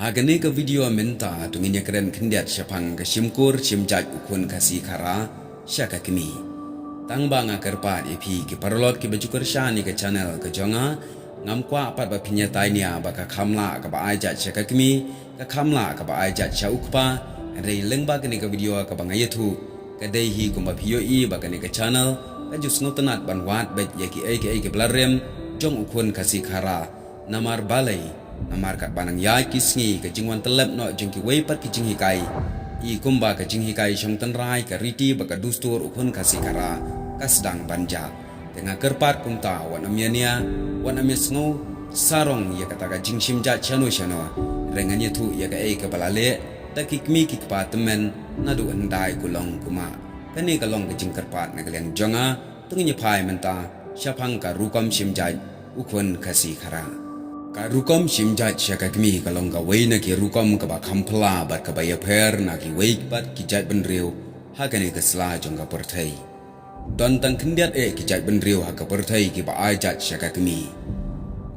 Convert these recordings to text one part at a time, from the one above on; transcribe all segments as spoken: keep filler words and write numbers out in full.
Ha kane ka video mynta to ngin ïa kren khyndiat shaphang ka shimkur shimjait u khun Khasi Khara sha ka kmie. Tang ba nga kyrpad ïa phi ki paralok kiba ju kyrshan ïa ka channel ka jong nga, ngam kwah pat ba phin ïa tai nia ba ka kham lah kaba ai jait sha ka kmie, ka kham lah kaba ai jait sha u kpa. Hynrei lyngba kane ka video kaba nga ïathuh, ka dei hi kumba phi ïohi ba kane ka channel ka ju sngewtynnat ban wad beit ïa kiei kiei kiba la rem jong u khun Khasi Khara. Namar balei? Namar katba nang ïaid ki sngi ka jingwan tyllep noh jong kiwei pat ki jinghikai, i kumba ka jinghikai shong tynrai, ka riti bad ka dustur u khun Khasi Khara ka sdang ban jah. Te nga kyrpad kumta, wat nym ïa nia, wat nym ïa sngew sarong ïa kata ka jingshim jait shano shano. Hynrei ngan ïathuh ïa kaei kaba la leh da ki kmie ki kpa tymmen naduh hyndai kulong kumah. Kane ka long ka jingkyrpad na ka liang jong nga. To ngin ïa phai mynta shaphang ka rukom shim jait u khun Khasi Khara. Ka rukom shim jait sha ka kmie ka long kawei na ki rukom kaba kham phylla bad kaba ïapher na kiwei pat ki jait bynriew ha kane ka sla jong ka pyrthei. Don tang khyndiat eh ki jait bynriew ha ka pyrthei kiba ai jait sha ka kmie.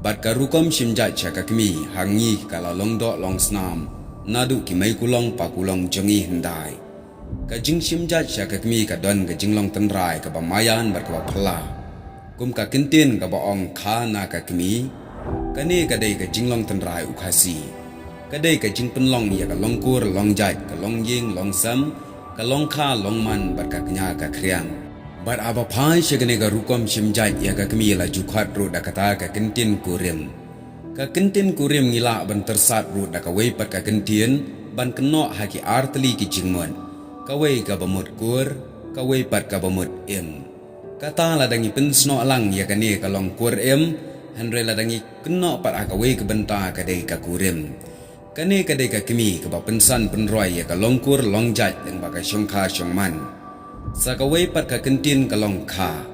Bad ka rukom shim jait sha ka kmie ha ngi ka la long doh long snam naduh ki mei kulong pa kulong jong ngi hyndai. Ka jingshim jait sha ka kmie ka don ka jinglong tynrai kaba maïan bad kaba phylla. Kum ka kyntien kaba ong kha na ka kmie, kane ka dei ka jinglong tynrai u Khasi. Ka dei ka jingpynlong ïa ka long kur long jait, ka long ïing long sem, ka long kha long man bad ka kñia ka khriang. Bad haba phai sha kane ka rukom shim jait ïa ka kmie la ju khot ruh da kata ka kyntien kurim. Ka kyntien kurim ngi lah ban tyrsad ruh da kawei pat ka kyntien ban kynnoh ha ki artylli ki jingmut. Kawei kaba mut kur, kawei pat kaba mut im. Kata lada ngi pynsnoh lang ïa kane ka long kur im, hynrei lada ngi kynnoh pat ha kawei ka bynta ka dei ka kurim. Kane ka dei ka kmie kaba pynsan pynroi ïa ka long kur long jait lyngba ka shongkha shongman. Sa kawei pat ka kyntien ka long kha.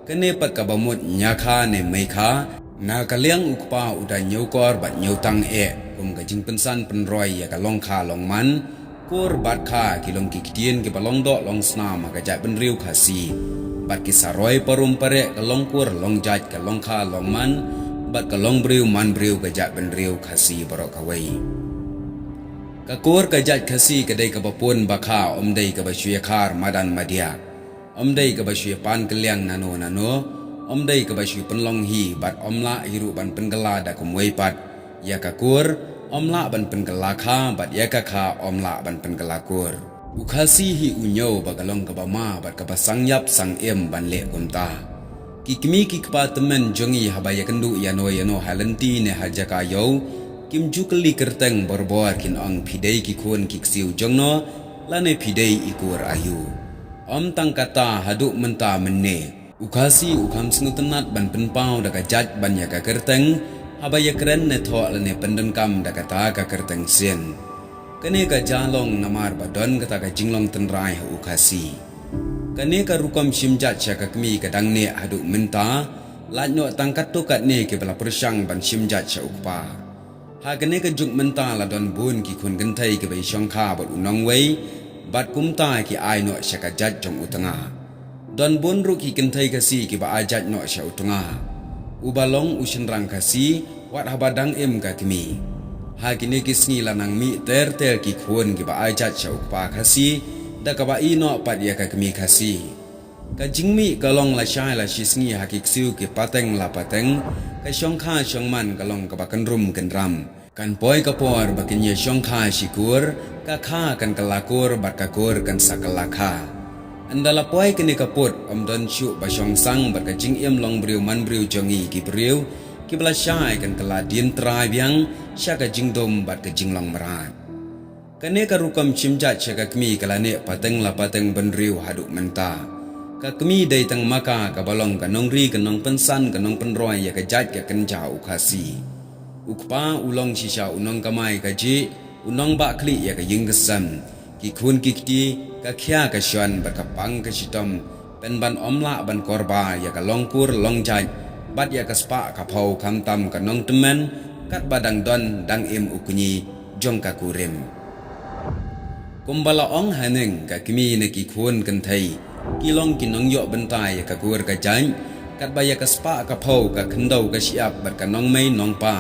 Kane pat kaba mut ñiakha ne meikha, na ka liang u kpa u da ñiewkor bad ñiewtang eh, kum ka jingpynsan pynroi ïa ka long kha long man. Kur bad kha ki long ki ktien kiba long doh long snam ha ka jait bynriew Khasi. Bad ki sa roi parum pareh ka long kur long jait, ka long kha long man, bad ka long briew man briew ka jait bynriew Khasi baroh kawei. Ka kur ka jait Khasi ka dei kaba pun ba kha, ym dei kaba shu ïakhar madan madiah. Ym dei kaba shu ïapan kylliang nano nano, ym dei kaba shu pynlong hi bad ym lah hi ruh ban pynkylla da kumwei pat. Ïa ka kur ym lah ban pynkylla kha bad ïa ka kha ym lah ban pynkylla kur. U Khasi hi u ñiew ba ka long kaba ma bad kaba sang ïap sang im ban leh kumta. Ki kmie ki kpa tymmen jong ngi haba ïakynduh ïano ïano ha lynti ne ha jaka ïew, kim ju kylli kyrteng borbor, kin ong phi dei ki khun ki ksiew jong no lane phi dei i kur aïu. Ym tang kata, haduh mynta mynne u Khasi u kham sngewtynnat ban pynpaw da ka jait ban ïa ka kyrteng haba ïakren ne thoh lane pyndonkam da kata ka kyrteng sien. Kane ka jia long namar ba don kata ka jinglong tynrai ha u Khasi. Kane ka rukom shim jait sha ka kmie ka dang neh haduh mynta, lait noh tang katto katne kiba la pyrshang ban shim jait sha u kpa. Ha kane ka juk mynta la don bun ki khun kynthei kiba ïashongkha bad u nongwei, bad kumta ki ai noh sha ka jait jong u tnga. Don bun ruh ki kynthei Khasi kiba ai jait noh sha u tnga. Uba long u shynrang Khasi, wat haba dang im ka kmie. Ha kine ki sngi la nang mih ter ter ki khun kiba ai jait sha u kpa Khasi, da kaba ïeh noh pat ïa ka kmie Khasi. Ka jingmih ka long lashai lashisngi ha ki ksiew ki pateng la pateng, ka shongkha shongman ka long kaba kynrum kynram. Kan poi ka por ba kin ïa shongkha shi kur, ka kha kan kylla kur bad ka kur kan sa kylla kha. Ynda la poi kane ka put, ym don shuh ba shongsang bad ka jingim long briew man briew jong ngi ki briew kiba lashai kan kylla dien trai biang sha ka jingdum bad ka jinglong mrad. Kane ka rukom shim jait sha ka kmie ka la neh pateng la pateng bynriew haduh mynta. Ka kmie dei tang ma ka kaba long ka nongri ka nongpynsan ka nongpynroi ïa ka jait ka kynja u Khasi. U kpa u long shisha u nongkamai kajih, u nongbah khlieh ïa ka ïing ka sem, ki khun ki kti, ka khia ka shon bad ka pang ka shitom, pynban ym lah ban kyrpad ïa ka long kur long jait bad ïa ka spah ka phew khamtam ka nongtymmen, katba dang don dang im u kñi jong ka kurim. Kumba la ong haneng, ka kmie ne ki khun kynthei ki long ki nongïoh bynta ïa ka kur ka jait, katba ïa ka spah ka phew, ka khyndew ka shyiap bad ka nongmei nongpa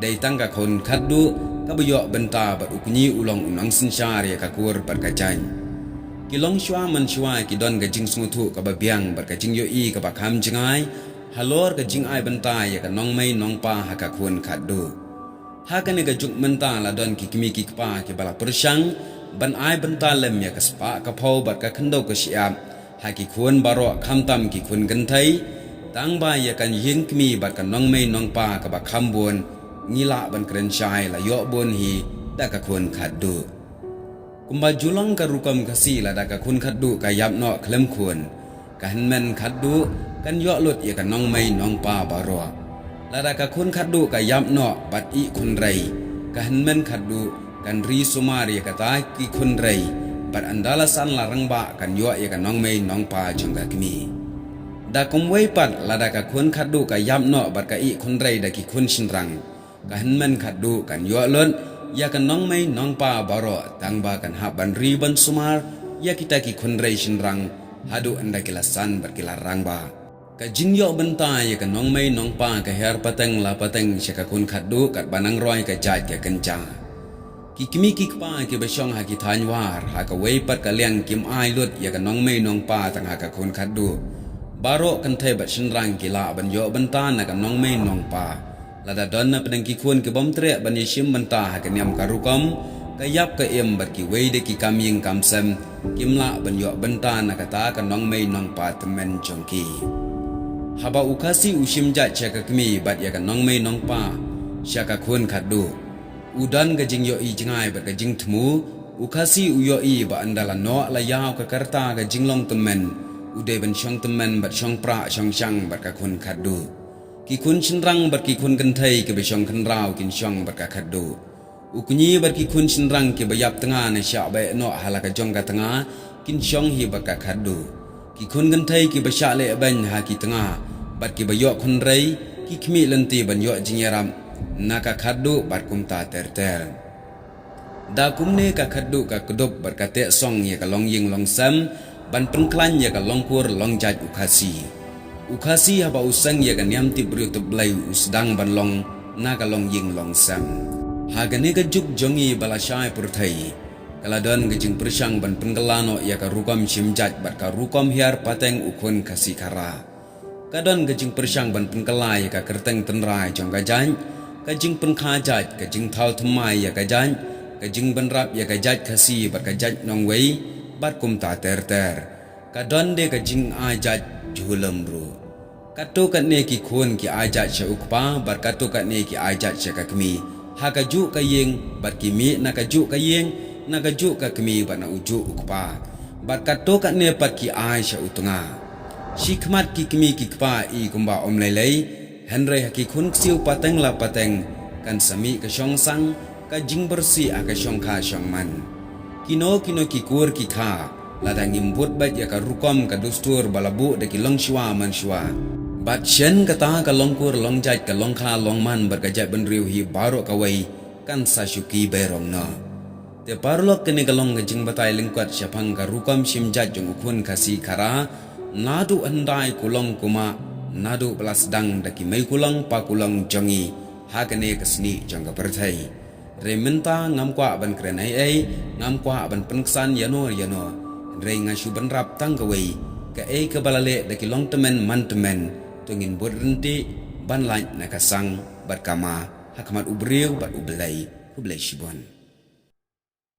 Dei tang ka khun khatduh kaba ïoh bynta bad u kñi u long u nongsynshar ïa ka kur bad ka jaiñ. Ki longshuwa manshuwa ki don ka jingsngewthuh kaba biang bad ka jingïohi kaba kham jngai halor ka jingai bynta ïa ka nongmei nongpa ha ka khun khatduh. Ha kane ka juk mynta la don ki kmie ki kpa kiba la pyrshang ban ai bynta lem ïa ka spah ka phew bad ka khyndew ka shyiap ha ki khun baroh, khamtam ki khun kynthei, tangba ïa ka ïing kmie bad ka nongmei nongpa kaba kham bun ngi lah ban kren shai la ïoh bun hi da ka khun khatduh. Kumba ju long ka rukom Khasi, lada ka khun khatduh ka ïap noh khlem khun, ka hynmen khatduh kan ïoh lut ïa ka nongmei nongpa baroh. Lada ka khun khatduh ka ïap noh bad ih khunrei, ka hynmen khatduh kan ri sumar ïa kata ki khunrei bad ynda la san la rangbah kan ïoh ïa ka nongmei nongpa jong ka kmie. Da kumwei pat, lada ka khun khatduh ka ïap noh bad ka ih khunrei da ki khun shynrang, ka hynmen khatduh kan ïoh lut ïa ka nongmei nongpa baroh, tangba kan hap ban ri ban sumar ïa kita ki khunrei shynrang haduh ynda ki la san bad ki la rangbah. Ka jingïoh bynta ïa ka nongmei nongpa ka hiar pateng la pateng sha ka khun khatduh katba nang roi ka jait ka kynja. Ki kmie ki kpa kiba shong ha ki thaiñ war, ha kawei pat ka liang kim ai lut ïa ka nongmei nongpa tang ha ka khun khatduh. Baroh kynthei bad shynrang ki lah ban ïoh bynta na ka nongmei nongpa. Lada don na pdeng ki khun ki bym treh ban ïashim bynta ha ka niam ka rukom, ka ïap ka im bad kiwei de ki kam ïing kam sem, kim lah ban ïoh bynta na kata ka nongmei nongpa tymmen jong ki. Haba u Khasi u shim jait sha ka kmie bad ïa ka nongmei nongpa sha ka khun khatduh, u don ka jingïohi jngai bad ka jingthmu. U Khasi u ïohi ba ynda la noh la ïaw ka rta ka jinglong tymmen, u dei ban shong tymmen bad shong prah shong shang bad ka khun khatduh. Ki khun shynrang bad ki khun kynthei kiba shong khynraw kin shong bad ka khatduh. U kñi bad ki khun shynrang kiba ïap tnga ne shah beh noh ha la ka jong ka tnga kin shong hi bad ka khatduh. Ki khun kynthei kiba shah leh beiñ ha ki tnga bad kiba ïoh khunrei ki khmih lynti ban ïoh jingïarap na ka khatduh bad kumta ter ter. Da kumne ka khatduh ka kdup bad ka teh song ïa ka longïing longsem ban pynkhlaiñ ïa ka longkur longjait u Khasi. U Khasi haba u seng ïa ka niam tip briew tip Blei u sdang ban long na ka longïing longsem. Ha kane ka juk jong ngi ba la shai pyrthei, ka la don ka jingpyrshang ban pynkylla noh ïa ka rukom shim jait bad ka rukom hiar pateng u khun Khasi Khara. Ka don ka jingpyrshang ban pynkylla ïa ka kyrteng tynrai jong ka jait, ka jingpynkha jait, ka jingthaw thymmai ïa ka jait, ka jingbynrap ïa ka jait Khasi bad ka jait nongwei bad kumta ter ter. Ka don de ka jingai jait jhuh lem ruh. Katto katne ki khun ki ai jait sha u kpa bad katto katne ki ai jait sha ka kmie ha ka juh ka ïing bad ki mih na ka juh ka ïing, na ka juh ka kmie bad na u juh u kpa. Bad katto katne pat ki ai sha u tnga. Shi khmat ki kmie ki kpa i kumba ym lei lei, hynrei ha ki khun ksiew pateng la pateng kan sa mih ka shongsang, ka jingbyrsih ha ka shongkha shongman. Kino kino ki kur ki kha, lada ngim bud beit ïa ka rukom ka dustur ba la buh da ki longshuwa manshuwa, bad shen kata ka longkur longjait, ka longkha longman bad ka jaitbynriew hi baroh kawei kan sa shu ki berong noh. Te paralok, kane ka long ka jingbatai lyngkot shaphang ka rukom shim jait jong u khun Khasi Khara, naduh hyndai kulong kumah, naduh ba la sdang da ki mei kulong pa kulong jong ngi ha kane ka snieh jong ka pyrthei. Hynrei mynta ngam kwah ban kren ei ei, ngam kwah ban pynksan ïano ïano. Hynrei nga shu bynrap tang kawei, kaei kaba la leh da ki longtymmen mantymmen, to ngin bud ryntih ban lait na ka sang bad ka ma ha khmat u briew bad U Blei. Khublei shibun.